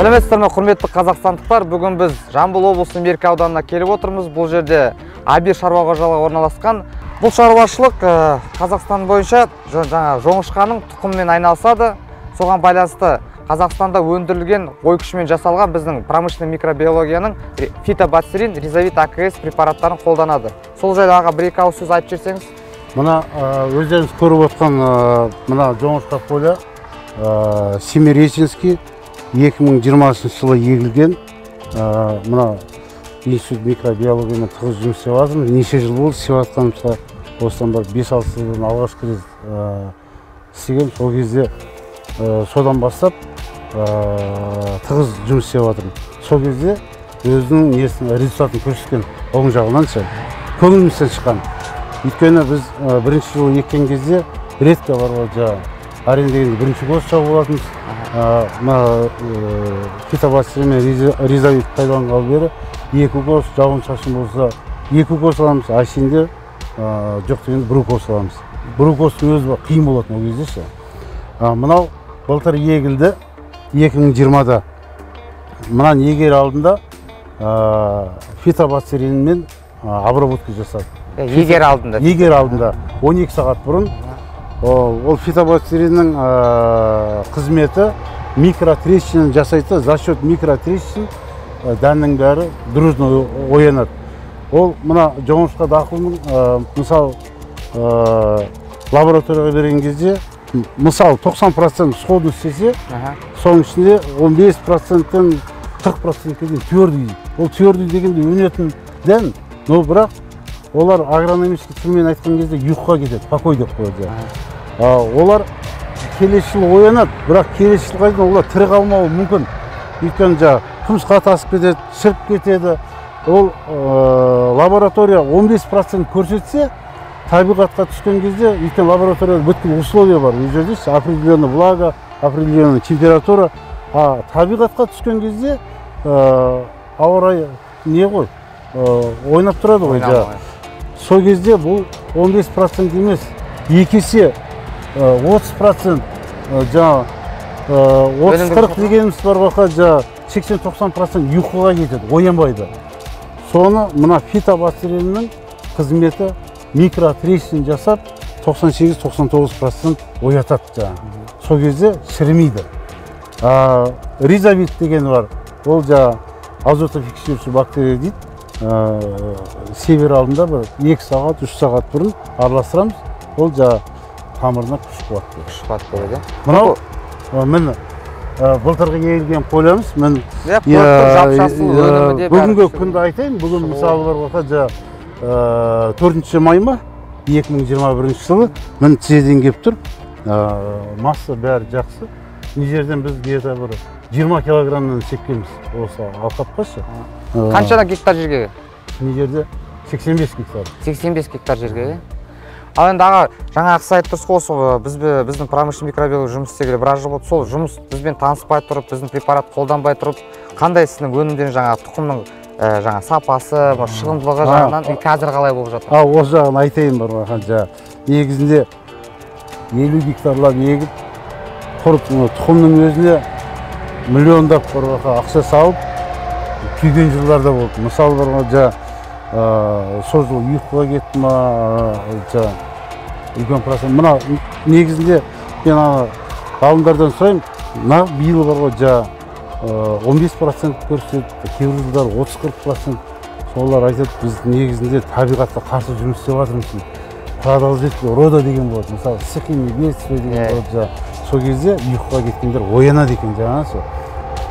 Сәлеметсіздер ме, құрметті қазақстандықтар. Бүгін біз Жамбыл облысының Меркі ауданына келіп отырмыз. Бұл жерде Абир шаруа қожалығы орналасқан. Бұл шаруашылық Қазақстан бойынша жаңа жоңышқаның тұқымымен айналысады. Соған байланысты Қазақстанда өндірілген ой күшімен жасалған біздің промышленный микробиологияның фитобацилин, ризовит АКС препараттарын қолданады. Сол жайлы аға бір екі ауыз сөз айтып жіберсеңіз. Мына өздеріңіз көріп отқан мына жоңышқа поля Семиреченский 2020 жылы егілген. Мына институт микробиологиямен тығыз жұмыс істеп жатырмыз. Неше жыл болды істеп жатқанымызға, осыдан бір 5-6 жыл бұрын алғашқы рет істегенмін. Сол кезде содан бастап тығыз жұмыс істеп жатырмын. Сол кезде өзінің несін, результатын көрсеткен, оң жағынан ше, көңілімізден шыққан. Өйткені біз бірінші жылы еккен кезде редко бар ғой, жаңағы аренда дегенде бірінші гос жауып болатынбыз. Мына фитобацилин мен ризовит пайдаланғалы бері екі гос, жауын шашын болса екі гос аламыз, осенде жоқ дегенде бір укос аламыз. Бір укостың өзі қиын болатын ол кезде ше. Мынау былтыр егілді 2020-да. Мынаны егер алдында фитобацилинмен обработка жасады. Егер алдында. Егер алдында 12 сағат бұрын. Ол фитобацилиннің қызметі микротрещина жасайды. За счет микротрещин дәннің бәрі дружно оянады. Ол мына жоңышқа дақылының, мысалы, лабораторияға берген кезде, мысалы, 90% сходу істесе, соның ішінде 15%-тен 40%-ке дейін твердый. Ол твердый дегенде өнетін дән, но бірақ олар агрономический тілмен айтқан кезде ұйқыға кетеді, покой деп қояды. Олар келесі жылы оянады, бірақ келесі жылға дейін олар тірі қалмауы мүмкін. Өйткені жаңағы құмырсқа тасып кетеді, шіріп кетеді. Ол лаборатория 15% көрсетсе, табиғатқа түскен кезде, өйткені лабораторияда бүткіл условия бар, ол жерде определенный влага, определенный температура. А табиғатқа түскен кезде ауа райы не ғой, ойнап тұрады ғой жаңағы. Сол кезде бұл 15% емес, екі есе 30%, жаңағы 30-40 дегеніміз бар ғой, жаңағы 80-90% ұйқыға кетеді, оянбайды. Соны мына фитобацилиннің қызметі микротрещин жасап 98-99% оятады жаңағы. Сол кезде шірімейді. Ризовит деген бар, ол жаңағы азотофиксирующий бактерия дейді. Себер алдында бір 2 сағат, 3 сағат бұрын араластырамыз, ол жаңағы тамырына күш қуат береді. Күш қуат береді. Мынау міне былтырғы егілген полямыз. Мен бүгінгі күнді айтайын, бүгін мысалы бар ғой, жаңағы 4 май ма 2021 жылы міне тізеден келіп тұр. Масса бәрі жақсы. Мына жерден біз где-то бір 20 килограммнан сепкенбіз осы алқапқа ше. Қаншадан гектар жерге? Мына жерде 85 гектар. 85 гектар жерге. Ал енді аға, жаңа сіз айтып тұрсыз ғой, осы біздің промышленный микробиология жұмыс істегелі біраз жыл болды. Сол жұмыс бізбен таныспай тұрып, біздің препарат қолданбай тұрып, қандай сіздің өнімдерің, жаңа тұқымның жаңа сапасы, шығымдылығы жағынан қазір қалай болып жатыр? Осы жағын айтайын бар ғой, жаңа негізінде 50 гектарлап егіп, тұқымның өзіне миллиондап ақша салып, күйген жылдарда болды. Мысалы бар ғой, жаңа сол жылы ұйқыға кетті ма, жаңа үлкен процент. Мына негізінде мен ана ғалымдардан сұраймын, мына биыл бар ғой, жаңа 15% көрсетеді, кейбір жылдары 30-40%. Солар айтады, біз негізінде табиғатқа қарсы жұмыс істеп жатырмыз дейді. Продолжительный рода деген болады, мысалы стихийный бедствие деген болады, жаңа сол кезде ұйқыға кеткендер оянады екен жаңа сол.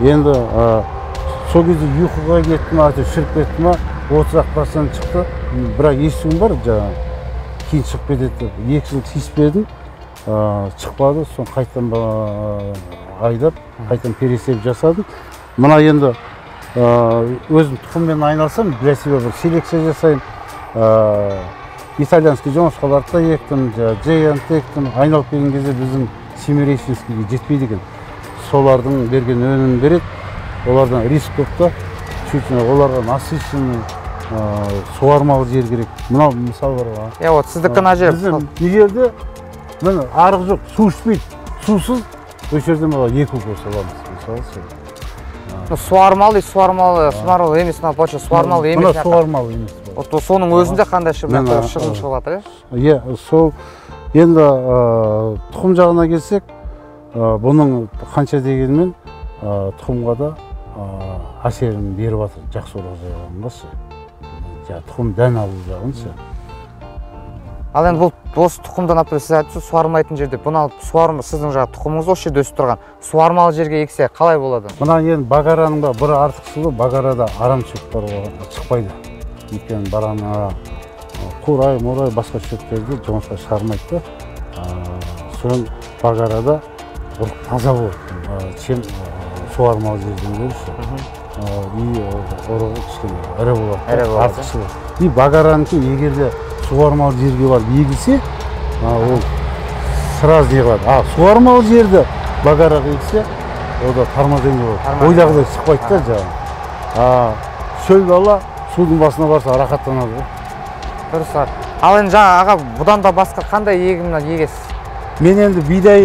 Енді сол кезде ұйқыға кетті ма, шіріп кетті ма, 30% шықты. Бірақ естуім бар, жаңа кейін шығып кетеді деп. 2 жыл тиіспедім, шықпады, соны қайтадан айдап, қайтадан пересеп жасадым. Мына енді өзім тұқыммен айналысам, для себя бір селекция жасаймын. Итальянский жоңышқаларды да ектім, джеянты ектім. Айналып келген кезде біздің Семиреченскийге жетпейді екен. Солардың берген өнімін береді, олардан риск көп та, чуть оларға насыщенный суармалы жер керек. Мынау мысал бар ғой. Иә, вот сіздікі мына жер. Біздің мына жерде міне арық жоқ, су ішпейді. Сусыз осы жерде мына екі укол саламыз, мысалы. Суармалы, суармалы, суармалы емес, мына получается суармалы емес. Мына суармалы емес. Вот соның өзінде қандай шығын шығып жатыр, иә? Иә, сол енді тұқым жағына келсек, бұның қанша дегенмен тұқымға да әсерін беріп жатыр, жақсы ұрық жағынғашы. Тұқым дән алу жағыншы. Ал енді бұл осы тұқымды, например, сіз айтыпсыз, суармайтын жерде, бұны алып суарма, сіздің жаңағы тұқымыңыз осы жерде өсіп тұрған, суармалы жерге ексе қалай болады? Мына енді багараның да бір артықшылығы, багарада арам шөп бар, шықпайды. Өйткені барана қурай, мурай, басқа шөптерді жоңышқа шығармайды да. Соны багарада ұрық таза болады, чем суармалы жерден гөрі. И ұрығы кішкене ірі болады, артықшылығы. И багаранікі егер де суармалы жерге барып егілсе, ол сразу не қылады. А суармалы жерді багараға егсе, о да торможение болады. Ойдағыдай шықпайды да жаңағы. А шөл дала судың басына барса рахаттанады ғой. Дұрыс. Ал енді жаңа аға, бұдан да басқа қандай егін егесіз? Мен енді бидай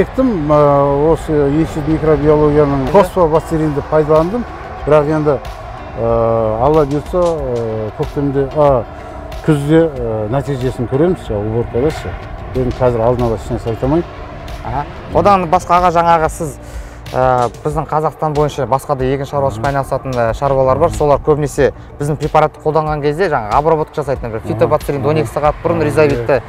ектім, осы институт микробиологияның фосфобактеринді пайдаландым. Бірақ енді Алла бұйыртса, көктемде, күзде нәтижесін көреміз, уборкада ше. Енді қазір алдын ала ешнәрсе айта алмаймын. Одан басқа аға, жаңағы сіз біздің Қазақстан бойынша басқа да егін шаруашылықпен айналысатын шаруалар бар. Солар көбінесе біздің препаратты қолданған кезде жаңағы обработка жасайтын, бір фитобактеринді 12 сағат бұрын, ризовитті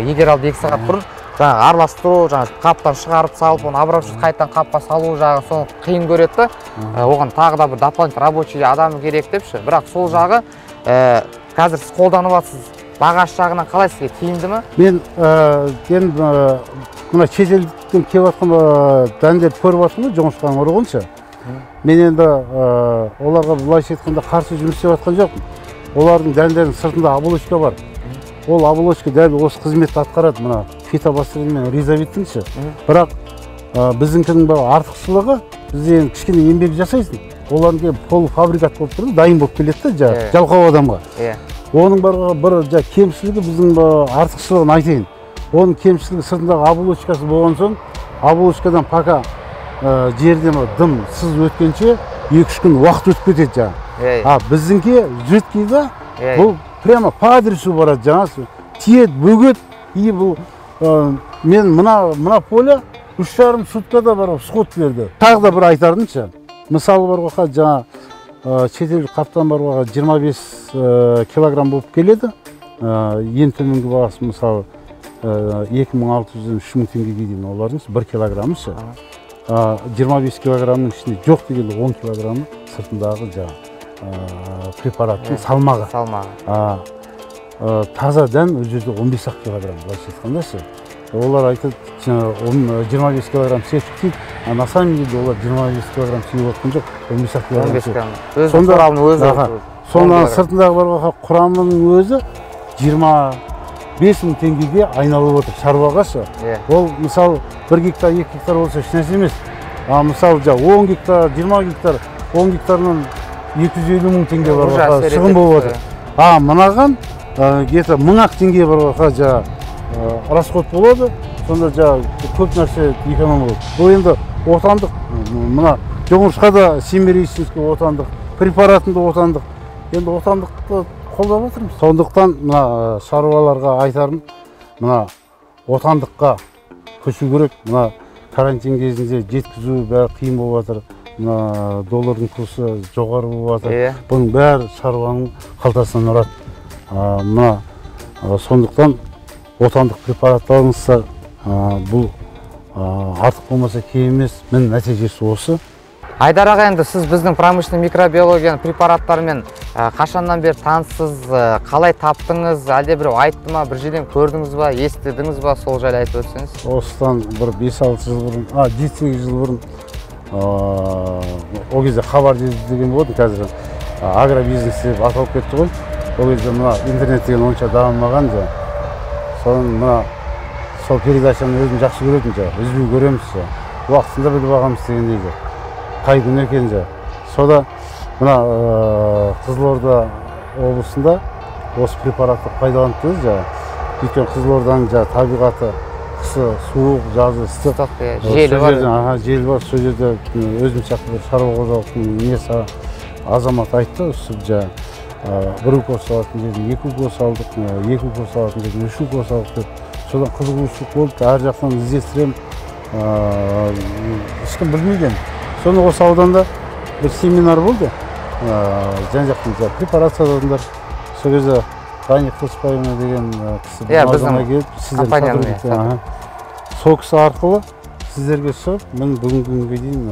егер алды 2 сағат бұрын жаңағы араластыру, жаңағы қаптан шығарып салып, оны обработка қайтадан қапқа салу жағы соны қиын көреді да. Оған тағы да бір дополнительный рабочий адам керек депші. Бірақ сол жағы қазір сіз қолданып жатсыз, бағасы жағынан қалай сізге тиімді ме? Мен енді мына шетелден келіп жатқан дәндерді көріп жатырмын ғой, жоңышқаның ұрығынша. Мен енді оларға былайша айтқанда қарсы жұмыс істеп жатқан жоқпын. Олардың дәндерінің сыртында оболочка бар. Ол оболочка дәл осы қызметті атқарады, мына фитобактерин мен ризовиттің ше. Бірақ біздіңкінің бір артықшылығы, бізде енді кішкене еңбек жасайсың, олардың полуфабрикат болып тұрады, дайын болып келеді да жалқау адамға. Оның бір кемшілігі, біздің артықшылығын айтайын. Оның кемшілігі сыртындағы оболочкасы болған соң, оболочкадан пока жерде дым сыз өткенше 2-3 күн уақыт өтіп кетеді жаңағы. А біздіңке жидкий да, бұл прямо по адресу барады жаңағы, тиеді, бөгет. И бұл мен мына поле 3,5 суткада барып сход берді. Тағы да бір айтарымшы, мысалы бар ғой, жаңа шетелдік қаптан бар ғой, 25 килограмм болып келеді. Ең төменгі бағасы мысалы 2600-ден 3000 теңгеге дейін олардың 1 килограммы ше. 25 килограммның ішінде жоқ дегенде 10 килограммы сыртындағы жаңа препараттың салмағы. Таза дән ол жерде 15 килограмм, былайша айтқанда ше. Олар айтады 25 килограмм септік дейді, а на самом деле олар 25 килограмм сеуіп жатқан жоқ, 15 килограмм. Өзінің құрамының өзі. Сонда сыртындағы бар құрамының өзі 25 мың теңгеге айналып отыр шаруаға ше. Ол мысалы 1 гектар, 2 гектар болса ешнәрсе емес. А мысалы 10 гектар, 20 гектар, 10 гектарынан 250 мың теңге бар шығын болып отыр. А мынаған где-то 1000 теңге бар расход болады, сонда көп нәрсе эконом болады. Бұл енді отандық, мына жоңышқа да семиреченский отандық, препаратын да отандық. Енді отандықты қолдап отырмыз. Сондықтан мына шаруаларға айтарым, мына отандыққа көшу керек. Мына карантин кезінде жеткізу бәрі қиын болып жатыр. Мына доллардың курсы жоғары болып жатыр. Бұның бәрі шаруаның қалтасынан ұрады. Мына сондықтан отандық препарат алыңыздар, бұл артық болмаса кем емес, міне нәтижесі осы. Айдар аға, енді сіз біздің промышленный микробиологияның препараттарымен қашаннан бері таныссыз, қалай таптыңыз, әлде біреу айтты ма, бір жерден көрдіңіз ба, естідіңіз ба, сол жайлы айтып өтсеңіз. Осыдан бір 5-6 жыл бұрын, 7-8 жыл бұрын, ол кезде хабар деген болатын, қазір агробизнес деп аталып кетті ғой. Ол кезде мына интернет деген онша дамымаған жа. Соның мына сол передачаны өзім жақсы көретін жа, үзбей көреміз жа. Уақытында біліп алғанбыз дегендей жа. Қай күн екен жа. Сода мына Қызылорда облысында осы препаратты пайдаланып тұрмыз жа. Өйткені Қызылорданың жа табиғаты Қысы суық, жазы ыстық. Желі бар. Жел бар, сол жерде өзім сияқты бір шаруа қожалықтың несі азамат айтты, жаңа бір укол салатын жерден 2 укол салдық, 2 укол салатын жерден 3 укол салдық деп. Содан қызығушылық болып, әр жақтан іздестіремін, ешкім білмейді. Соны осы ауданда бір семинар болды, жан-жақтан препарат сататындар. Сол кезде Ғани Қылышбаевна деген кісі біздің келіп, сіздердің сол кісі арқылы сіздерге шығып, мен бүгінгі күнге дейін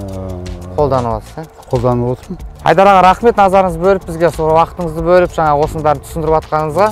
қолданып отырсыз. Қолданып отырмын. Айдар аға, рахмет, назарыңызды бөліп, бізге сол уақытыңызды бөліп, жаңа осының бәрін түсіндіріп жатқаныңызға.